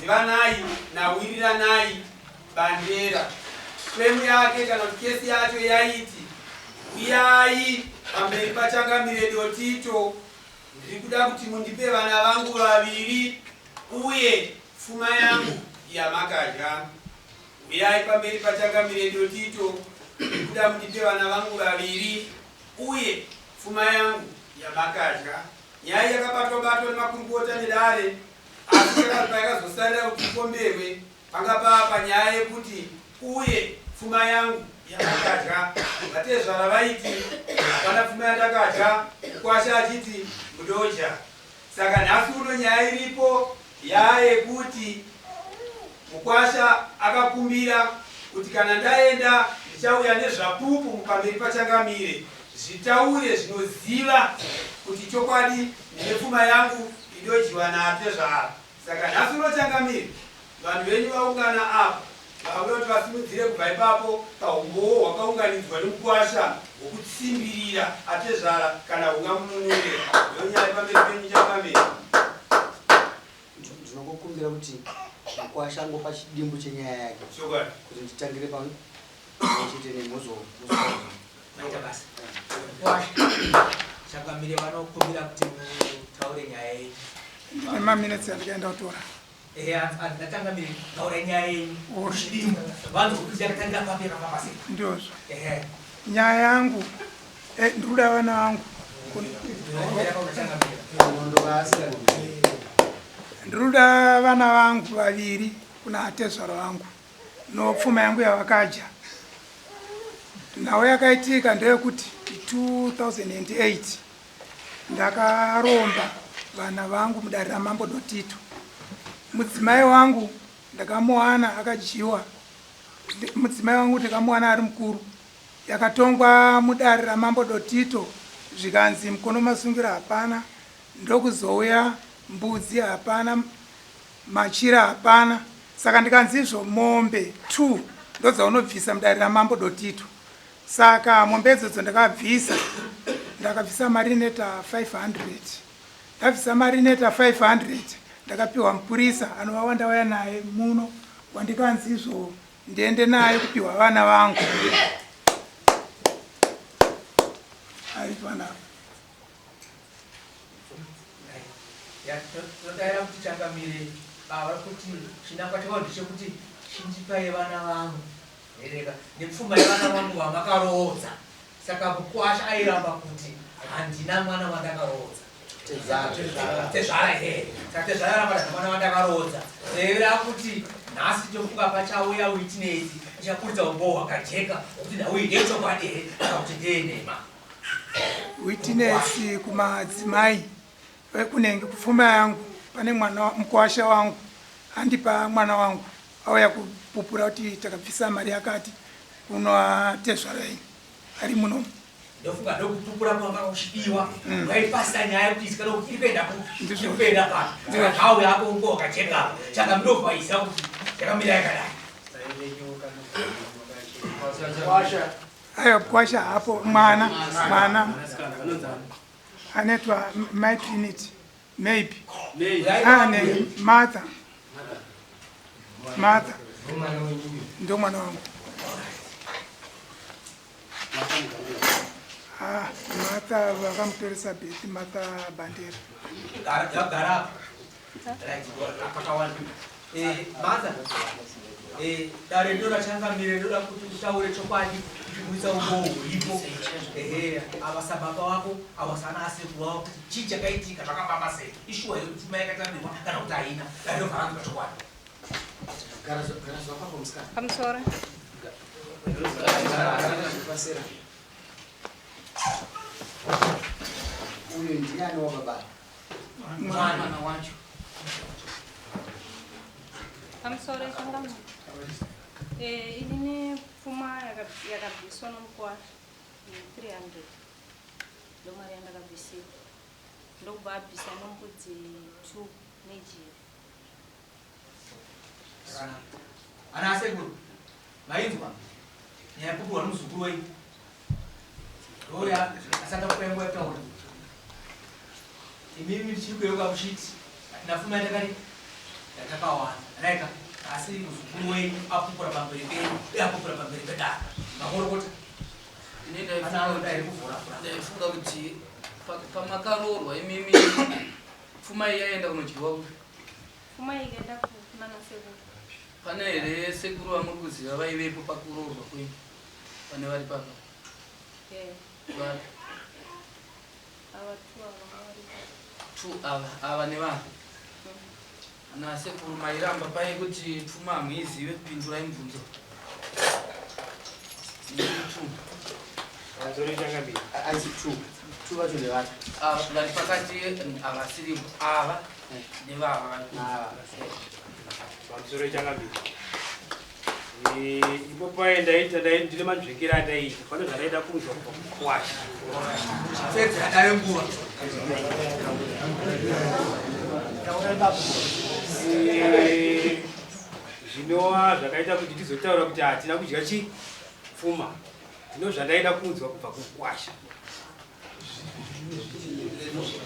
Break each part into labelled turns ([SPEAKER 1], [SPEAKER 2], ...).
[SPEAKER 1] Zivanai naWiriranai Bandera. Claim yake kana kuti kesi yacho yaiti, Uyai pamberi paChangamire Dotito, ndiri kuda kuti mundipe vana vangu vaviri uye pfuma yangu yamakadya. Uyai pamberi paChangamire Dotito, ndiri kuda mundipe vana vangu vaviri uye pfuma yangu yamakadya. Nyaya yakabatwa batwa nemakurukota nedare asi payakazosarira kuti ipomberwe panga paa panyaya yekuti uye pfuma yangu yamakadya. Vatezvara vaiti hapana pfuma yandakadya, mukwasha achiti mudodya. Saka nhasi uno nyaya iripo yaa yekuti mukwasha akakumbira kuti kana ndaenda ndichauya nezvapupu pamberi paChangamire zvitaure zvinoziva kuti chokwadi ndine pfuma yangu inodyiwa naatezvara. Saka nhasi uno Changamire vanhu venyu vaungana apa vakuda kuti vasimudzire kubva ipapo pahumbowo hwakaunganidzwa nemukwasha hwokutsimbirira atezvara kana hungamununure. Ndonyaya iri pamberi penyu Changamire.
[SPEAKER 2] Ndinongokumbira kuti mukwasha angopa chidimbu chenyaya yake.
[SPEAKER 1] Chokwadi.
[SPEAKER 2] Kuti nditangire pamwe chete nemozo.
[SPEAKER 3] Maita basa. Mukwasha. Changamire vanokumbira kuti mutaure nyaya yenyu.
[SPEAKER 4] Ndine maminutes andikaenda kutora.
[SPEAKER 3] Ehe, handingatangamire taura nyaya yenyu. Chidimbu. Vanhu kuti yakatangira papi yakafamba sei.
[SPEAKER 4] Ndizvo.
[SPEAKER 3] Ehe.
[SPEAKER 4] Nyaya yangu eh, ndiri kuda vana vangu. Ndiri kuda vana vangu vaviri kuna atezvara vangu nopfuma yangu yavakadya. Nhau yakaitika ndeyekuti 2008 ndakaromba vana vangu mudare ramambo Dotito. Mudzimai wangu ndakamuwana akadyiwa, mudzimai wangu ndakamuwana ari mukuru. Yakatongwa mudare ramambo Dotito zvikanzi mukono masungira hapana, ndokuzouya mbudzi hapana, machira hapana. Saka ndikanzi izvo mombe 2 ndodzaunobvisa mudare ramambo Dotito. Saka mombe idzodzo ndakabvisa, ndakabvisa mari inoita 500. Ndabvisa mari inoita 500 ndakapiwa mupurisa anova wandauya naye muno wandikanzi izvo ndiende naye kupiwa vana vangu. Ari panapa.
[SPEAKER 3] Tinodaira kuti changamire ava kuti chinangwa chavo ndechekuti chindipai vana vangu Hereka nepfuma yevana vangu vamakaroodza. Saka mukwasha airamba kuti handina mwana wandakaroodza. Tezvara he. Saka tezvara aramba kuti mwana wandakaroodza. Revera kuti nhasi tofunga pachauya witness ichaburitsa umbowo hwakajeka hwekuti nhau iyi ndeyechokwadi here kana kuti ndeyenhema.
[SPEAKER 4] Witness kumadzimai Kunenge kupfuma yangu pane mwana mukwasha wangu andipa mwana wangu auya kupupura kuti takabvisa mari yakati kuno tezvara yenyu ari muno.
[SPEAKER 3] Ndofunga ndokupupura kwanga kuchidiwa waipasa nyaya kuti isikana kuti iri kuenda kupi iri kuenda papi saka nhau yako ungo wakajeka apa chaka ndobvaisa kuti yakamira yakadai.
[SPEAKER 4] Aiwa kwasha hapo mwana mwana Anetwa mai Trinity maybe ane Martha Martha ndo mwana wangu. Ah, Martha vakamutoresa Betty Martha Bandera.
[SPEAKER 3] Gara pakawanda. Eh, Martha. Eh, dare ndinoda changamire ndoda kuti utaure chokwadi uchibudisa umboo huripo. Ehe, ava sababa wako, ava sana asekuru wako kuti chii chakaitika zvakafamba sei. Ishuwa here kuti mai yakatambirwa kana kuti haina. Dare ndobva ranzwa chokwadi.
[SPEAKER 2] Gara gara zvapapo musikana.
[SPEAKER 5] Pamusoro.
[SPEAKER 2] Pasera. Uyu ndiani wababa?
[SPEAKER 3] Mwana wacho.
[SPEAKER 5] Pamusoro changamire. Eh, ini pfuma yakabviswa nomukwasha 300 ndomari yandakabvisiwa ndokubva abvisa nombudzi 2 nejira.
[SPEAKER 3] Ana asekuru mainzwa nyaya yekupiwa nomuzukuru wenyu ndoya asati akupai nguva yekutaura imimi tichiri kuyeuka muchiti hatina fuma yatakadi yatakawana. Naika asi muzukuru wenyu apupura pamberi penyu uye apupura pamberi pedare. Makorokota.
[SPEAKER 6] Ndaifunga kuti pamakaroorwa imimi pfuma iyi yaenda kunodyiwa kupi?
[SPEAKER 5] Pfuma iyi ikaenda kunana sekuru.
[SPEAKER 6] Pane here sekuru vamuri kuziva vaivepo pakuroorwa kwenyu? Pane vari papa?
[SPEAKER 5] Eh.
[SPEAKER 6] Vapi?
[SPEAKER 5] Ava two ava vari.
[SPEAKER 6] Two ava, ava nevava. Ana sekuru mairamba paye kuti pfuma hamuizive pindurai mubvunzo. Two.
[SPEAKER 2] Aisi two. Two vacho ndevapi?
[SPEAKER 6] Ava vari pakati havasiripo. Ava nevava vari
[SPEAKER 2] kunze.
[SPEAKER 7] Pamusoro changamire. Ipo paye ndaita ndine manzvengera andaiita pane zvandaida kunzwa kubva kukwasha.
[SPEAKER 3] Pedzera dare nguva.
[SPEAKER 7] Zvinova zvakaita kuti tizotaura kuti hatina kudya chi pfuma. Ndino zvandaida kunzwa kubva kukwasha.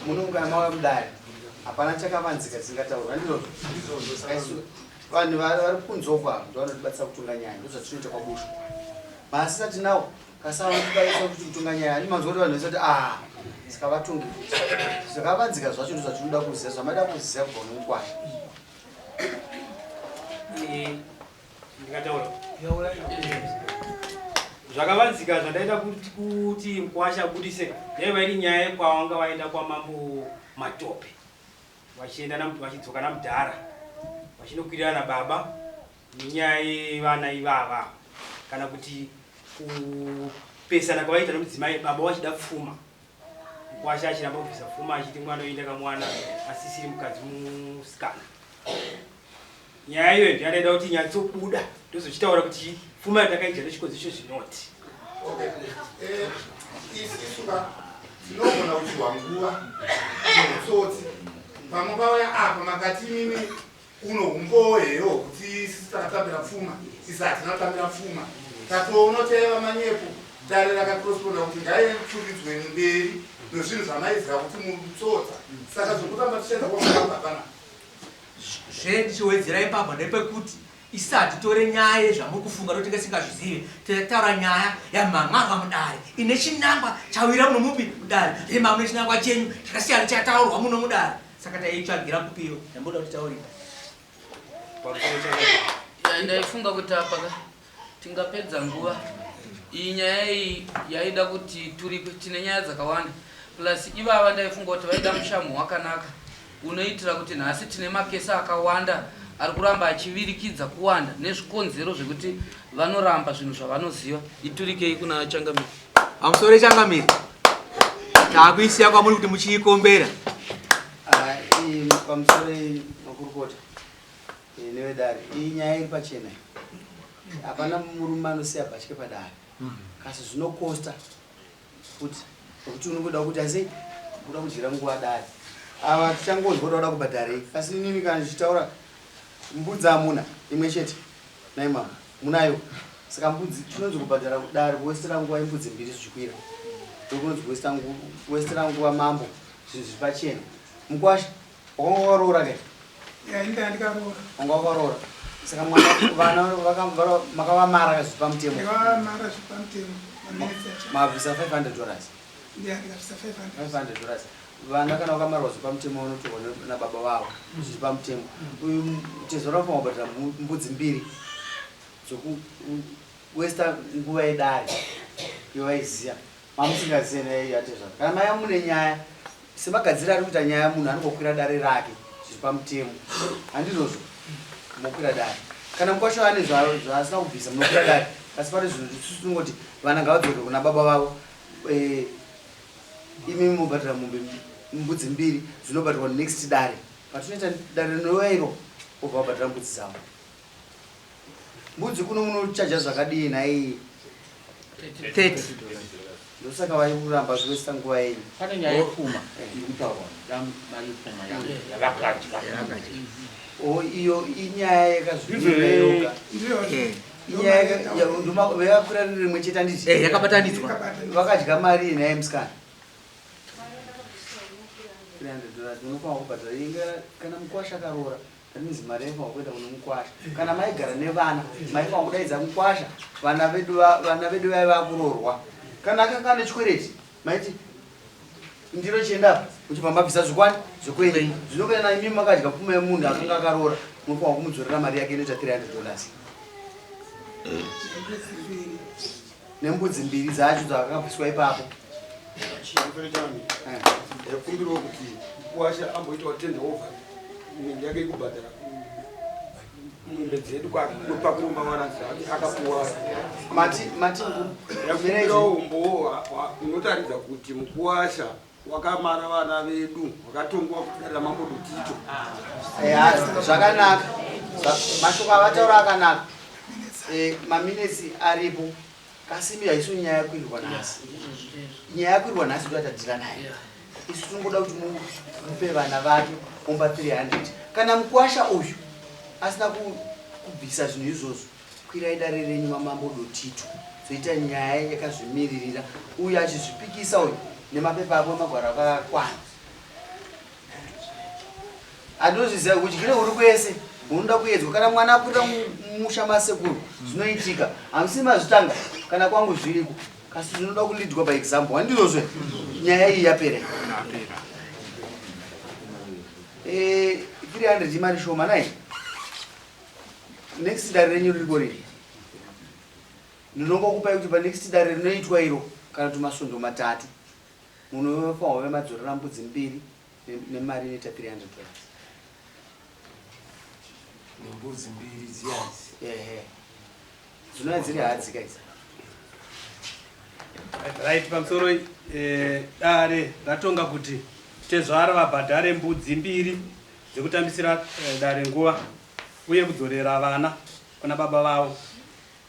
[SPEAKER 2] Munonga mauya mudare hapana chakavanzika chisingataurwa ndizvozvo. Saka isu vanhu vari kunze uko ava ndovanotibatsira kutonga nyaya ndozvatinoita kwabushu. Masisa tinawo kasi avanotibatsira kuti kutonga nyaya ani manzwa kuti vanhu vese kuti ah saka vatongi futi. Zvakavanzika zvacho ndozvatinoda kuziva zvamaida kuziva kubva kune mukwasha.
[SPEAKER 7] Ndingataura zvakavanzika zvandaida kuti mukwasha abudise yaiva iri nyaya yekwavanga vaenda kwamambo Matope vachienda vachidzoka namudhara vachinokwirira nababa nenyaya yevana ivava kana kuti kupesana kwavaita nomudzimai baba vachida pfuma mukwasha achiramba kubvisa pfuma achiti mwana uyu ndakamuwana asisiri mukadzi musikana Nyaya iyoyo ndiyo yandaida kuti inyatsobuda ndozochitaura kuti pfuma yatakaidya nechikonzero zvinoti.
[SPEAKER 8] Okay. Eh, isisu ka tinogona kuchihwa nguva neutsotsi pamwe pauya apa makati imimi uno umbowo here hwekuti isisu takatambira pfuma isi hatina kutambira pfuma tatoona kuti yaiva manyepo dare rakakorosponda kuti ngaipfuridzwe mberi nezvinhu zvamaiziva kuti muri kutsotsa saka zvekutamba tichaenda kwamuramba hapana
[SPEAKER 3] Zve ndichiwedzera ipapo ndepekuti isu hatitore nyaya yezvamuri kufunga nokuti tinge tisingazvizive. Tataura nyaya yamhan'arwa mudare ine chinangwa chawira muno mupi mudare. Zve mamune chinangwa chenyu chakasiyana chataurwa muno mudare. Saka taitsvagira kupiyo yamboda kuti taurika.
[SPEAKER 6] Ndaifunga kuti apa ka tingapedza nguva iyi nyaya iyi yaida kuti turikwe tine nyaya dzakawanda plus ivava ndaifunga kuti vaida mushamhu wakanaka unoitira kuti nhasi tine makesi akawanda ari kuramba achivirikidza kuwanda nezvikonzero zvekuti vanoramba zvinhu zvavanoziva iturikei kuna changamire
[SPEAKER 3] Pamusoro changamire takuisiya kwamuri kuti muchiikombera.
[SPEAKER 2] Ah, iyi pamusoro iyi makurukota eh, nevedare iyi nyaya iri pachena iyi. Hapana murume anosiya bhatye padare kasi zvinokosta futi nekuti unongoda kuti asi kuda kudyira nguva dare ava tichangonzwa kuti vada kubhadharei asi inini kana ndichitaura mbudzi hamuna imwe chete nai mama munayo saka mbudzi chinonzi kubhadhara dare kuwestera nguva imbudzi mbiri zvichikwira ndokunonzi kuwestera nguva mambo zvinhu zviri pachena mukwasha Wanga wakaroora ke?
[SPEAKER 4] Ya, ini ndakaroora.
[SPEAKER 2] Wanga wakaroora. Saka mwana vana makavamara zviri pamutemo.
[SPEAKER 4] Ndakavamara zviri pamutemo. Maminitsi acho.
[SPEAKER 2] Mabvisa 500 dollars.
[SPEAKER 4] Ndiya ndikabvisa 500.
[SPEAKER 2] 500 dollars. Vana kana vakamarwa zviri pamutemo vanotorwa nababa vavo zviri pamutemo. Uyu tezvara vanofanira kubhadhara mbudzi mbiri dzoku westa nguva yedare iyo vaiziva. Mamusingazive naye yatezvara. Kana maiva mune nyaya semagadziro ari kuita nyaya munhu anongokwira dare rake zviri pamutemo. Handizvozvo? Mokwira dare. Kana mukwasha ane zvaasina kubvisa munokwira dare. Asi pane zvinhu isusu tinongoti vana ngavadzoke kuna baba vavo. Eh, imi mobhadhara mombe mbudzi mbiri dzinobhadharwa next dare. Patinoita dare rinouya iro obva vabhadhara mbudzi dzavo. Mbudzi kuno munochaja zvakadii nhai?
[SPEAKER 3] 30.
[SPEAKER 2] Ndosaka vari kuramba kuwesta nguva yenyu.
[SPEAKER 9] Pane nyaya yepfuma iri kutaurwa, mari yepfuma yavakadya.
[SPEAKER 2] O iyo inyaya yakazvimirira yoga. Inyaya yakakwira riri rimwe chete handiti?
[SPEAKER 3] Eh, yakabatanidzwa.
[SPEAKER 2] Vakadya mari iyi nhai musikana. 300 dollars unofanira kubhadhara. Inga kana mukwasha akaroora. That means mari yaifanirwa kuenda kune mukwasha. Kana maigara nevana, maifanirwa kudaidza mukwasha, vana vedu vana vedu vaiva vakuroorwa. Kana akanga ane chikwereti, maiti ndiro chienda apa, muchibva mabvisa zvikwani zvekwenyu. Zvino kana imi makadya pfuma yemunhu akanga akaroora, munofanirwa kumudzorera mari yake inoita 300 dollars. Nembudzi mbiri dzacho dzakabviswa ipapo.
[SPEAKER 1] Ndakumbirawo kuti mukwasha amboitawo tender over inenge yake ikubhadhara mombe dzedu pakuromba vana dzake akapuwa.
[SPEAKER 2] Mati mati
[SPEAKER 1] ndakumbirawo umbowo unotaridza kuti mukuwasha wakamara vana vedu wakatongwa kudare ramambo Dotito.
[SPEAKER 2] Eya, zvakanaka. Mashoko avataura akanaka. Eh, maminetsi aripo. Kasimi haisi nyaya yakwirwa nhasi. Nyaya yakwirwa nhasi ndo yatadhira nayo. Isu tinongoda kuti mupe vana vake omba 300. Kana mukwasha uyu asina kubvisa zvinhu izvozvo, kwirai dare renyu mamambo Dotito. Zoita nyaya yakazvimiririra. Uyu achizvipikisa uyu nemapepa ako emagwaro akakwana. Andozviziva udyire huri kwese hunoda kuedzwa. Kana mwana akurira mumusha masekuru zvinoitika. Hamusi mazvitanga kana kwangu zviriko. Kasi zvinoda kulidwa by example. Handizvozve nyaya iyi yapera. Eh, 300 imari shoma nai. Next dare renyu ririko rini? Ndinongokupai kuti panext dare rinoitwa iro kana kuti masvondo matatu munofanirwa kuve madzorera mbudzi mbiri nemari inoita 300 dollars.
[SPEAKER 7] Nembudzi mbiri dziyazi.
[SPEAKER 2] Ehe. Dzinouya dziri hadzi kaidzi.
[SPEAKER 7] Right, pamusoro dare ratonga kuti tezvara vabhadhare mbudzi mbiri dzekutambisira dare nguva uye kudzorera vana kuna baba vavo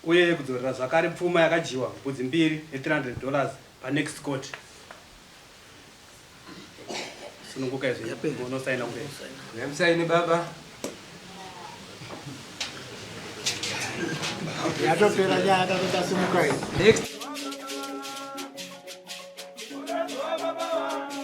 [SPEAKER 7] uye kudzorera zvakare pfuma yakadyiwa mbudzi mbiri ne 300 dollars panext court. Sununguka izvi unosaina kumberi.
[SPEAKER 1] Musaine baba.
[SPEAKER 8] Yatopera nyaya tatotasimuka iyi.
[SPEAKER 7] Next.
[SPEAKER 1] Baba.